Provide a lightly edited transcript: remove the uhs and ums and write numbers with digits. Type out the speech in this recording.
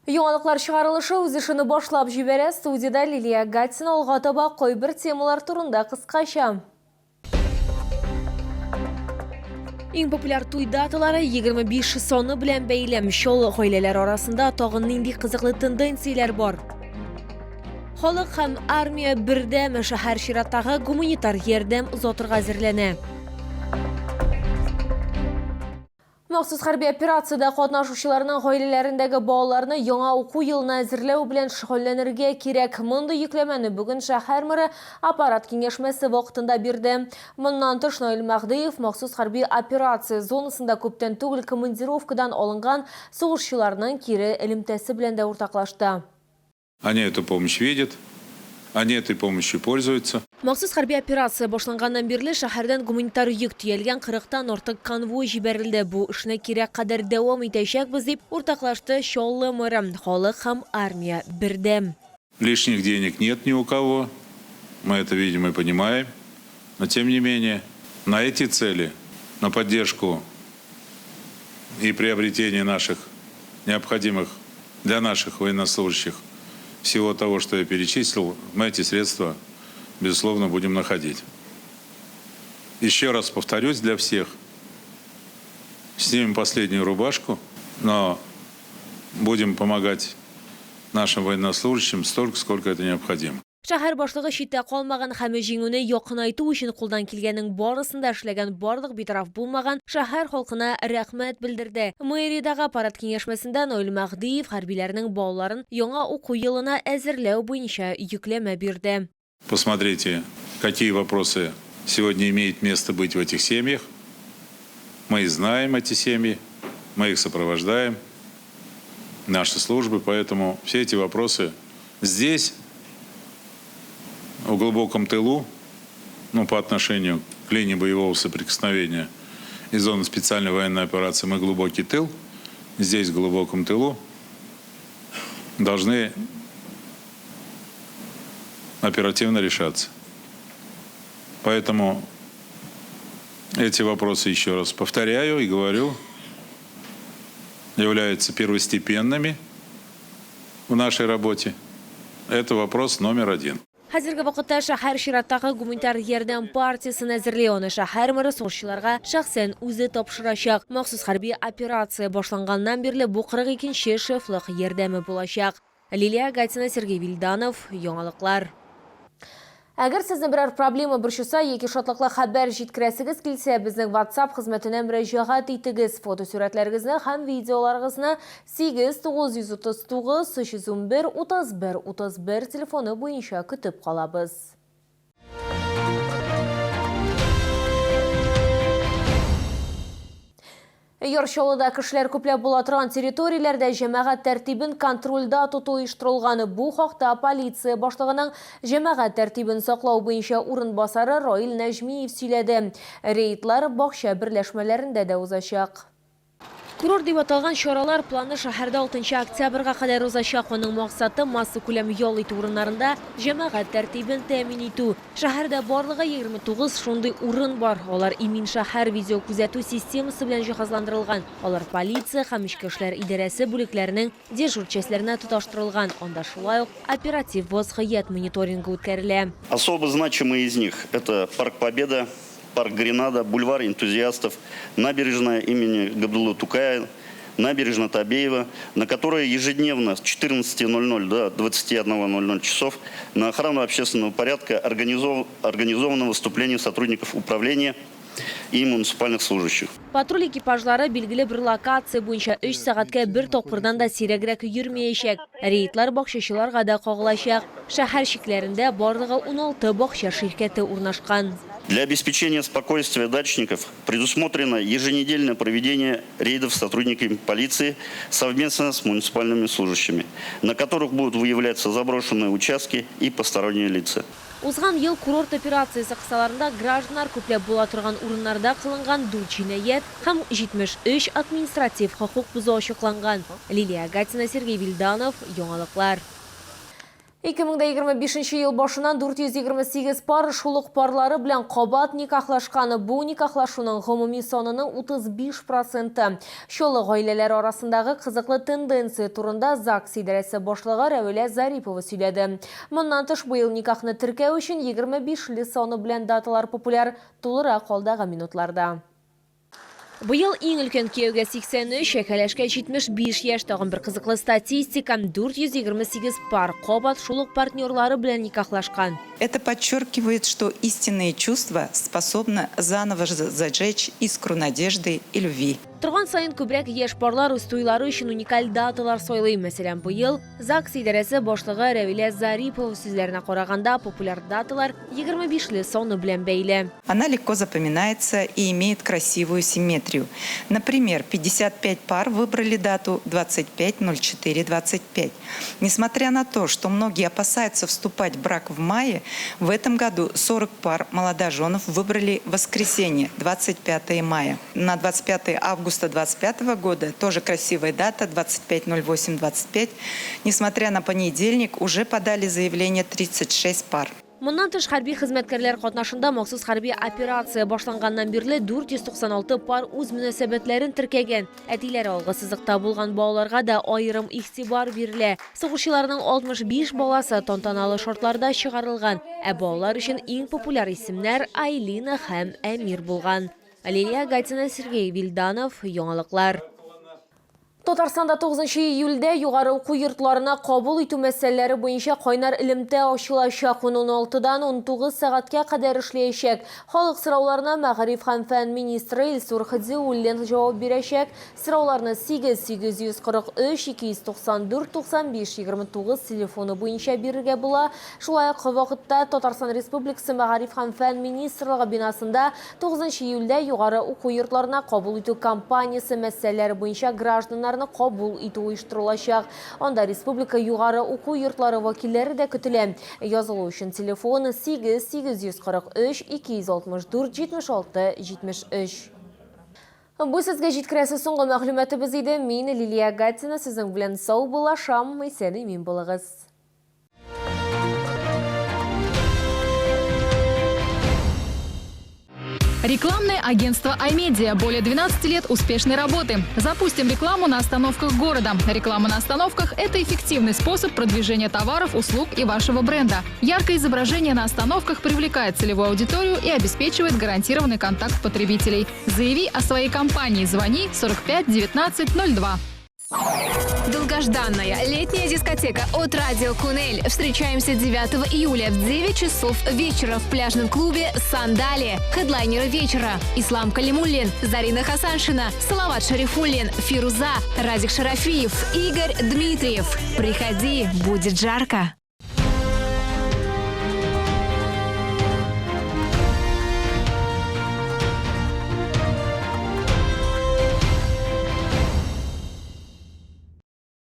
Яңалыклар чыгарылышы үз эшен башлап җибәрә. Студиядә Лилия Гатина алга таба кайбер темалар турында кыскача. Иң популяр туй даталары 25 саны белән бәйле. Чаллы гаиләләре арасында тагын нинди кызыклы тенденцияләр бар? Халык һәм армия бердәм шәһәр чираттагы гуманитар ярдәм озатырга әзерләнә. Махсус хәрби операциядә катнашучыларның гаиләләрендәге балаларны яңа уку елына әзерләү белән шөгыльләнергә кирәк. Мондый йөкләмәне бүген шәһәр мэры аппарат киңәшмәсе вакытында бирде. Моннан тыш Наил Мәһдиев махсус хәрби операция зонасында күптән түгел командировкадан алынган сугышчыларның кире элемтәсе белән дә уртаклашты. Они эту помощь видят, они этой помощью пользуются. Махсус хәрби операция башланганнан бирле шәһәрдән гуманитар йөк төялгән кырыктан артык конвой җибәрелде. Бу эшне кирәк кадәр дәвам итәчәкбез, дип уртаклашты Чаллы мэры. Халык һәм армия бердәм. Лишних денег нет ни у кого, мы это видим и понимаем, но тем не менее на эти цели, на поддержку и приобретение наших необходимых для наших военнослужащих всего того, что я перечислил, мы эти средства, безусловно, будем находить. Еще раз повторюсь для всех, снимем последнюю рубашку, но будем помогать нашим военнослужащим столько, сколько это необходимо. Шәһәр башлыгы читтә калмаган һәм җиңүне якынайту өчен кулдан килгәннең барысын да эшләгән барлык битараф булмаган шәһәр халкына рәхмәт белдерде. Мэриядәге аппарат киңәшмәсендә Наил Мәһдиев хәрбиләрнең балаларын яңа уку елына әзерләү буенча йөкләмә бирде. Посмотрите, какие вопросы сегодня имеют место быть в этих семьях. Мы знаем эти семьи, мы их сопровождаем, наши службы, поэтому все эти вопросы здесь, в глубоком тылу, ну, по отношению к линии боевого соприкосновения и зоны специальной военной операции, мы глубокий тыл, здесь, в глубоком тылу, должны оперативно решаться. Поэтому эти вопросы еще раз повторяю и говорю, являются первостепенными в нашей работе. Это вопрос номер один. Хәзерге вакытта шәһәр чираттагы гуманитар ярдәм партиясен әзерли. Аны шәһәр мэры сугышчыларга шәхсән үзе тапшырачак. Махсус хәрби операция башланганнан бирле бу 42 нче шефлык ярдәме булачак. Лилия Гатина, Сергей Вильданов, Яңалыклар. Әгәр сезне берәр проблема борчыса яки шатлыклы хәбәр җиткерәсегез килсә, безнең WhatsApp хезмәтенә мөрәҗәгать итегез. Фотосурәтләрегезне һәм видеоларыгызны 8 939 311 31 31 телефоны буенча көтеп калабыз. Яр Чаллыда кешеләр күпләп була торган территорияләрдә җәмәгать тәртибен контрольдә тоту оештырылган. Бу хакта полиция башлыгының җәмәгать тәртибен саклау буенча урынбасары Раил Нәҗмиев сөйләде. Рейдлар бакча берләшмәләрендә дә узачак. Курорт дип аталган чаралар планы шәһәрдә алтынчы октябрьгә кадәр узачак. Аның максаты, массакүләм ял итү урыннарында җәмәгать тәртибен тәэмин итү. Шәһәрдә барлыгы 29 шундый урын бар. Алар Имин шәһәр видеокүзәтү системасы белән җиһазландырылган. Алар полиция һәм эчке эшләр идарәсе бүлекләренең дежур частьләренә тоташтырылган. Анда шулай ук оператив вазгыять мониторингы үткәрелә. Особо значимые из них, это Парк Победа, Парк Гренада, Бульвар энтузиастов, набережная имени Габдуллы Тукая, набережная Табеева, на которой ежедневно с 14:00 до 21:00 часов на охрану общественного порядка организовано выступление сотрудников управления и муниципальных служащих. Патруль экипажлары билгеле бер локация буенча өч сәгатькә бер тапкырдан да сирәгрәк йөрмәячәк. Рейдлар бакчачыларга да кагылачак. Шәһәр чикләрендә барлыгы уналты бакча ширкәте урнашкан. Для обеспечения спокойствия дачников предусмотрено еженедельное проведение рейдов сотрудниками полиции совместно с муниципальными служащими, на которых будут выявляться заброшенные участки и посторонние лица. Узган ел курорт операциясе кысаларында гражданнар күпләп була торган урыннарда кылынган дүрт җинаять һәм 73 административ хокук бозу ачыкланган. Лилия Гатина, Сергей Вильданов, Яңалыклар. 2025 ел башыннан 428 пар шул ук парлары белән кабат никахлашкан. Бу никахлашуның гомуми санының 35 проценты. Чаллы гаиләләре арасындагы кызыклы тенденция турында ЗАГС идарәсе башлыгы Рәвилә Зарипова сөйләде. Моннан тыш, быел никахны теркәү өчен 25 ле саны белән даталар популяр. Тулырак алдагы минутларда. Быел иң өлкән кияүгә 83, ә кәләшкә 75 яшь. Тагын бер кызыклы статистика, 428 пар кабат шул ук партнерлары белән никахлашкан. Это подчеркивает, что истинные чувства способны заново зажечь искру надежды и любви. Торган саен күбрәк яшь парлар үз туйлары өчен уникаль даталар сайлый. Мәсәлән, быел ЗАГС идарәсе башлыгы Рәвилә Зарипова сүзләренә караганда, популяр даталар 25 ле саны белән бәйле. Она легко запоминается и имеет красивую симметрию. Например, 55 пар выбрали дату 25.04.25. Несмотря на то, что многие опасаются вступать в брак в мае, в этом году 40 пар молодоженов выбрали воскресенье, 25 мая. На 25 августа 2025 года тоже красивая дата, 25.08.25. Несмотря на понедельник, уже подали заявление 36 пар. Моннан тыш, хәрби хезмәткәрләр катнашында махсус хәрби операция башланганнан бирле 496 пар үз мөнәсәбәтләрен теркәгән. Әтиләре алгы сызыкта булган балаларга да аерым игътибар бирелә. Сугышчыларның 65 баласы тантаналы шартларда чыгарылган. Ә балалар өчен иң популяр исемнәр Айлина һәм Әмир булган. Лилия Гатина, Сергей Вильданов, Яңалыклар. Татарстанда 9 июльдә югары уку йортларына кабул итү мәсьәләләре буенча кайнар элемтә ачылачак. Ун уналтыдан 19 сәгатькә кадәр эшләячәк. Халык сорауларына мәгариф һәм фән министры Илсур Хадиуллин җавап бирәчәк. Сорауларны 8 843 294 95 29 телефоны буенча бирергә була. Шулай ук вакытта Татарстан Республикасы Мәгариф һәм фән министрлыгы бинасында 9 июльдә югары уку йортларына кабул итү кампаниясе мәсьәләләре буенча гражданнарны кабул итү оештырылачак. Анда республика югары уку йортлары вәкилләре дә көтелә. Язылу өчен телефон 8 843 264 76 73. Бу сезгә җиткерәсе соңгы мәгълүматыбыз иде. Мин Лилия Гатина сезнең белән сау булашам. Исән-имин булыгыз. Рекламное агентство «Аймедиа». Более 12 лет успешной работы. Запустим рекламу на остановках города. Реклама на остановках – это эффективный способ продвижения товаров, услуг и вашего бренда. Яркое изображение на остановках привлекает целевую аудиторию и обеспечивает гарантированный контакт потребителей. Заяви о своей компании. Звони 45 19 02. Долгожданная летняя дискотека от Радио Кунель. Встречаемся 9 июля в 9 часов вечера в пляжном клубе «Сандали». Хедлайнеры вечера: Ислам Калимуллин, Зарина Хасаншина, Салават Шарифуллин, Фируза, Радик Шарафиев, Игорь Дмитриев. Приходи, будет жарко.